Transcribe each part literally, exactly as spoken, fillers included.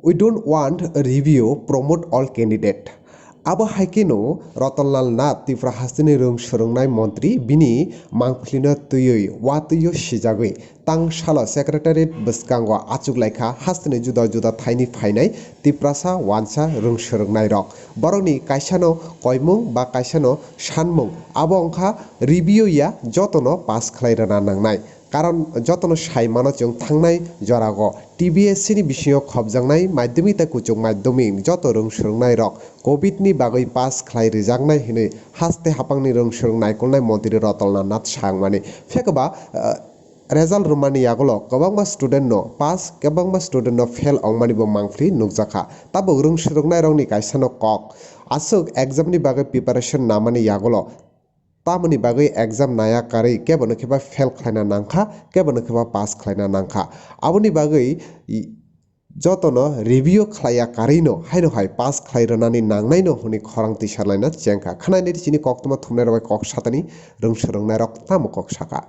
We don't want review, promote all candidate. Abo hai kheno Ratanlal Nath, Tripura hasteni rwng swrwngnai montri, bini mangphlino twiwi watwio sijagwi tang salo secretariat bwskango achuk laikha hasteni juda juda thaini phainai Tiprasa wansa rwng swrwngnairok. Borokni kaisano koimung ba kaisano sanmung, abo wngkha review ya jotono pass khlai rwna nangnai. Karon jotono sai mano chwng thangnai jorago T B S C ni bisingo khopjaknai madhyamik tei kuchuk madhyamik joto rwng swrwngnairok covid ni bagwi pass khlai rijaknai hwnwi haste haphangni rwng swrwng naikolnai montri Ratanlal Nath Sangmani. Phekaba, ah, result rwmani yagulo kwbangma student no pass, kwbangma student no fail wngmani bo mangphli nukjakha. Tabuk rwng swrwngnairokni kaisano kok aswk exam ni bagwi preparation namani yagulo tamoni bagwi exam naya karwi kebono khe ba fail khlaina nangkha, kebono khe ba pass khlaina nangkha. Aboni bagwi i-, jotono review khlaiya karwino haino hai pass khlai rwnani nangnaino hwnwi khorang tisa laina chengkha. Khwnainai di chini koktwma thumnairok bai kok satani rwng swrwngnairok tamo kok saka.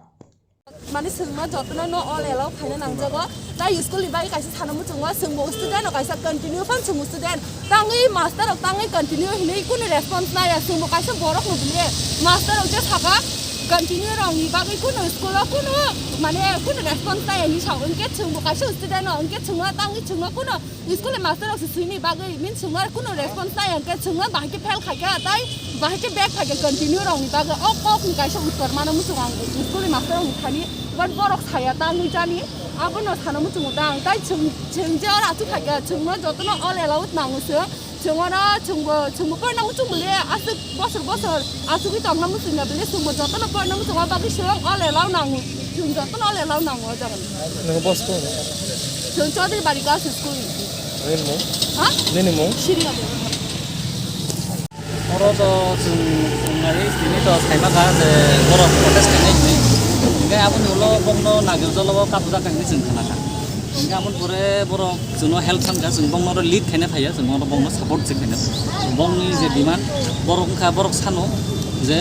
Mani swngma jotono no all allow khaina nangjago. Tai school ni bagwi kaisa sana muchungo, chwngbo student rok kaisa continue phan chwngbo student. Tangwi master rok tangwi continue hinwi kunu response naya, chwngbo kaisa borok no bini master rok je saka continue rok ni bagwi kunu school o kunu mane kunu response naya hinwi sa, hwnkhe chwngbo kaisa student no hwnkhe chwngno tangwi chwngno kunu school ni master rok se swini bagwi min chwngno kunu response naya hwnkhe chwngno bahai khe fail khaikha tai bahai khe back phaikha continue rok ni bagwi o kok ni kaisa uttor mano muchung ang school ni master rok ni thani ban borok saya tangwi jani. Abono sana muchungo dang, tai chwng, chwng je oro achuk phaikha, chwngno jotono all allowed nango se. Chwng oro chwngbo, chwngbo porna muchung bole aswk bosor bosor achugwi tongna muchung ya bole chwngbo jotono porna muchung o bagwi chwng all allow nango. Chwng jotono all allow nango o jaga. Nang boss ko? Chwng Chaudhary Bari Girls School. Nini mung? Ha? Nini mung? Shirya Debbarma. Oro to chwng wngnai, tini to saimaka je borok protest khainai hinwi. Hinkhe aboni ulo bokno Nagirjolo o kapojak hinwi chwng khnakha. Hinkhe aboni pore borok chwngno help sankha, chwng bokno oro lead khaina phaiya, chwng oro bokno support se khaina phaiya. Bokni je demand, borok wngkha, borok sano je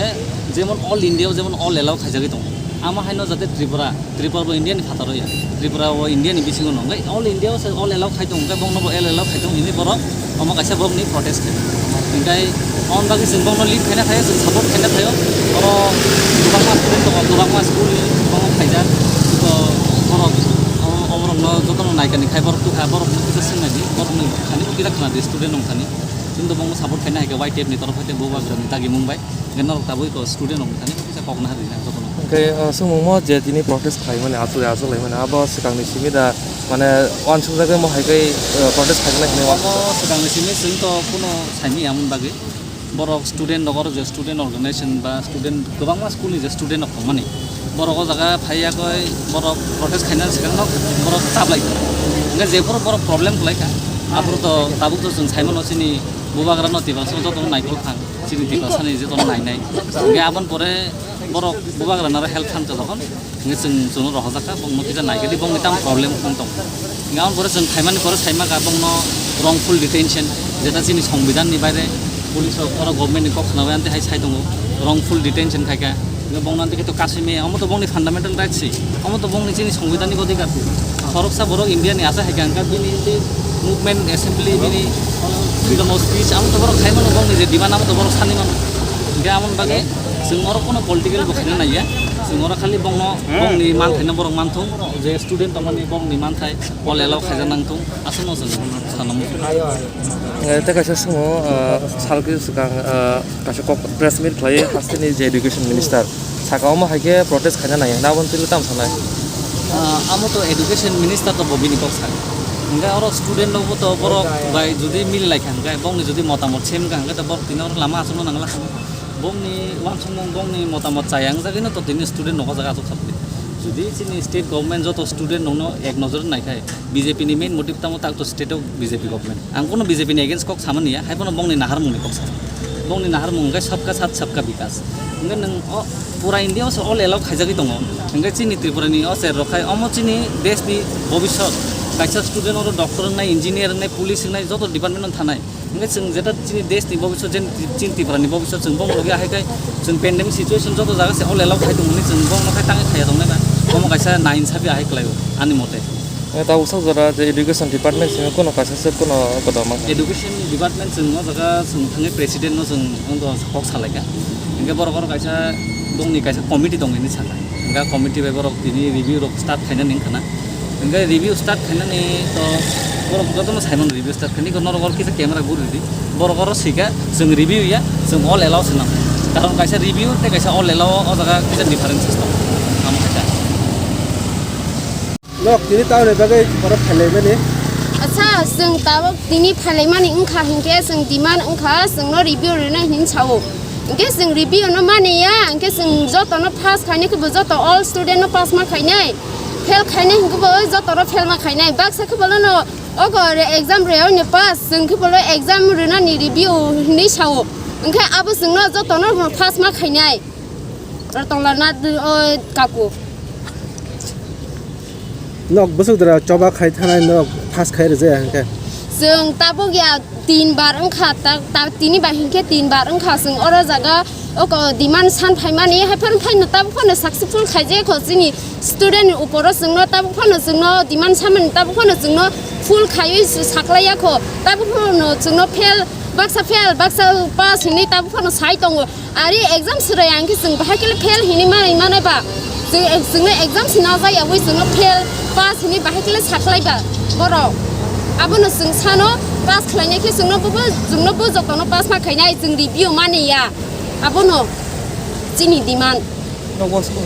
jemon all India o jemon all allow khaijagwi tongo. Amo haino jate Tripura Tripura bo India ni phataro ya. Tripura bo India ni bisingo no. Hwnkhe all India o se all allow khai tongo, hwnkhe bokno bo all allow khai tongo, hwnwi borok omo kaisa borokni protest khai. Hwnkhe on bagwi chwng bokno lead khaina khaio, chwng support khaina khaio. Oro kwbangma student tongo, kwbangma school ni bokno khaijak. To borok o, o borokno jotono naikani khai borok tukha, borokno kisa swngnai di, borokni thani bo kisa khna di, student rok thani. Chwng to bokno support khaina hai khe Y T F ni torof hai khe bubagra ni dagi mung bai. Hwnkhe norok tabuk eko student rok thani. Kisa kok naharwi na jotono. Hwnkhe, uh, swngmungmo je tini protest khlaimani, achuk achuk laimani, abo swkangni simi da, mane, uansukjagwi mo hai khe, uh, protest khaimani hinwi uansuk. Obo swkangni simi chwng to kuno saimanya amoni bagwi. Borok student rok, oro je student organization ba student, kwbangma school ni je student rok tongmani, borok o jaga phaiya koi borok protest khaina swkangno borok chaplai kha. Hwnkhe jephuru borok problem khlai kha, aphuru to tabuk to chwng saimano chini bubagrano Tiprasa jotono naikol thang. Chini Tiprasani je tono nainai. Hingke aboni pore borok bubagrano aro help khan kha jokhon. Hingke chwng, chwngno rohorjak kha, bongno kisa naikhe di, bongni tamo problem wng tong. Hingke aboni pore chwng phaimani pore saima kha, bongno wrongful detention, jeta chini songbidanni baire police rok oro government ni kok khna bai amtwi hai sai tongo, wrongful detention khai kha. Hingke bongno amtwi khe to kasui maya, omo to bongni fundamental rights se, omo to bongni chini songbidanni odhikar se. Khoroksa borok India ni asa hai kha, hingke bini movement, assembly, bini freedom of speech, amo to borok khai mano, bongni je demand, amo to borok sani mano. Hingke amoni bagwi chwng oro kono political bo khaina naiya, chwng oro khali bongno, bongni manthaino borok manthung, je student tongmani bongni manthai, all allow khaijak nangthung, aswkno chwng sana muchung. Eh, tei kaisa somo, ah, salkhe swkang, ah, kaisa kok press meet khlaiwi hasteni je education minister saka omo hai khe protest khaina nai, naboni twi tamo sanai? Ah, amo to education minister to bo bini kok sai. Hingke oro student rok bo to borok bai jodi mili lai kha hingke, bongni jodi motamot same wngkha hingke to borok tini oro lama achukna nangla. Bongni uansukmung, bongni motamot chaya wngjagwino to tini student rok o jaga achuk sabdi. Jodi chini state government joto student rokno ek nojor naikhai, B J P ni main motive tamo tak to state o B J P government. Ang kono B J P ni against kok samani ya, hai bono bongni naharmung ni kok sa. Bongni naharmung hwnkhe sabka saath sabka bikas. Hwnkhe nwng o pura India o se all allow khaijagwi tongo. Hwnkhe chini Tripura ni o cher rok khai omo chini desh ni bobisot. Kaisa student oro doctor wngnai, engineer wngnai, police wngnai, joto department no thanai. Hwnkhe chwng jeta chini desh ni bobisot, jen-, chini Tripura ni bobisot chwng bongni logi ahai khai chwng pandemic situation joto jaga se all allow khai tongmani chwng bongno khai tangwi khaiya tongnai ba. Omo kaisa nainsabi ahai kwlaio ani mote. Eh, tabuk sak jora je education department simi kuno kaisa se kuno kotor mankha. Education department chwng o jaga chwng thangwi president no chwng wngkha kok salaikha. Hinkhe borok oro kaisa bongni kaisa committee tong hinwi sakha. Hinkhe committee bai borok tini review rok start khainani wngkhana. Hinkhe review start khainani to borok jotono saimano review start khainani, norok oro kisa camera guri ridi. Borok oro sika chwng review ya, chwng all allow swnam. Karon kaisa review tei kaisa all allow o jaga kisa differences tongo. Amo kaisa. Nok tini tauni bagwi borok phailai mani. Acha, chwng tabuk tini phailai mani wngkha hinkhe chwng demand wngkha, chwngno review rwna hin sao. Hinkhe chwng review no mani ya, hinkhe chwng jotono pass khainai khe bo joto all student no pass ma khainai. Fail khainai hinkhe bo joto no fail ma khainai. Baksa khe bolo no ogo re exam rwya hwnwi pass, chwng khe bolo exam rwnani review hinwi sao. Hinkhe abo chwngno jotono pass ma khainai. Oro tongla na o kaku. Nok bwswk dra choba khai thanai nok pass khai rwjaya hinkhe. Chwng tabuk ya tin bar wngkha, ta, ta, tini bai hinkhe tin bar wngkha chwng oro jaga o ko demand san phaimani, hai phano phaino tabuk phano successful khaijaya kho chini student ni uporo chwngno tabuk phano chwngno demand samani tabuk phano chwngno full khaiwi saklaiya kho, tabuk phano chwngno fail baksa fail baksa pass hinwi tabuk phano sai tongo. Ari exam swrwya hinkhe chwng bahai khe fail hinwi manwi manai ba? Chwng, chwngno exam swna jaya wi chwngno fail, pass hinwi bahai khe sakhlai ba borok? Abono chwng sano pass khlainai khe chwngno bo, bo, chwngno bo jotono pass ma khainai, chwng review mani ya. Abono chini demand. Nok bo school?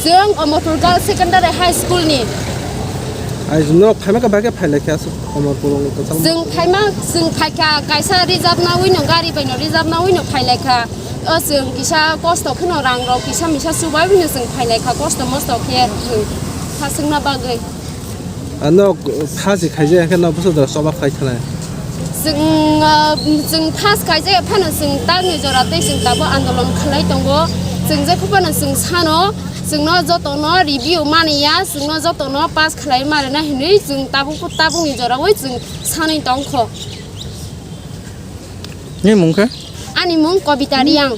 Chwng Omorpur Girls Secondary High School ni. Ai, nok phaima khe bahai khe phailai khe aswk Omorpur o kwchang. Chwng phaima, chwng phaikha kaisa reserve na wino, gari bai no reserve na wino phailaikha. O chwng kisa kosto kheno rang rok kisa misa chubai bini chwng phailaikha kosto mosto khe chwng thaswkna bagwi. Ano phasi khaijak khe no bwswk jora choba khlai thanai. Chwng, ah, chwng phas khaijak phano chwng tamni jora tei chwng tabuk andolon khlai tongo. Chwng jekhu phano chwng sano chwngno jotono review mani ya, chwngno jotono pass khlai mani na hinwi chwng tabuk tabukni jora wi chwng sanwi tongkho. Ni mung khe? Ani mung Kobita Riang.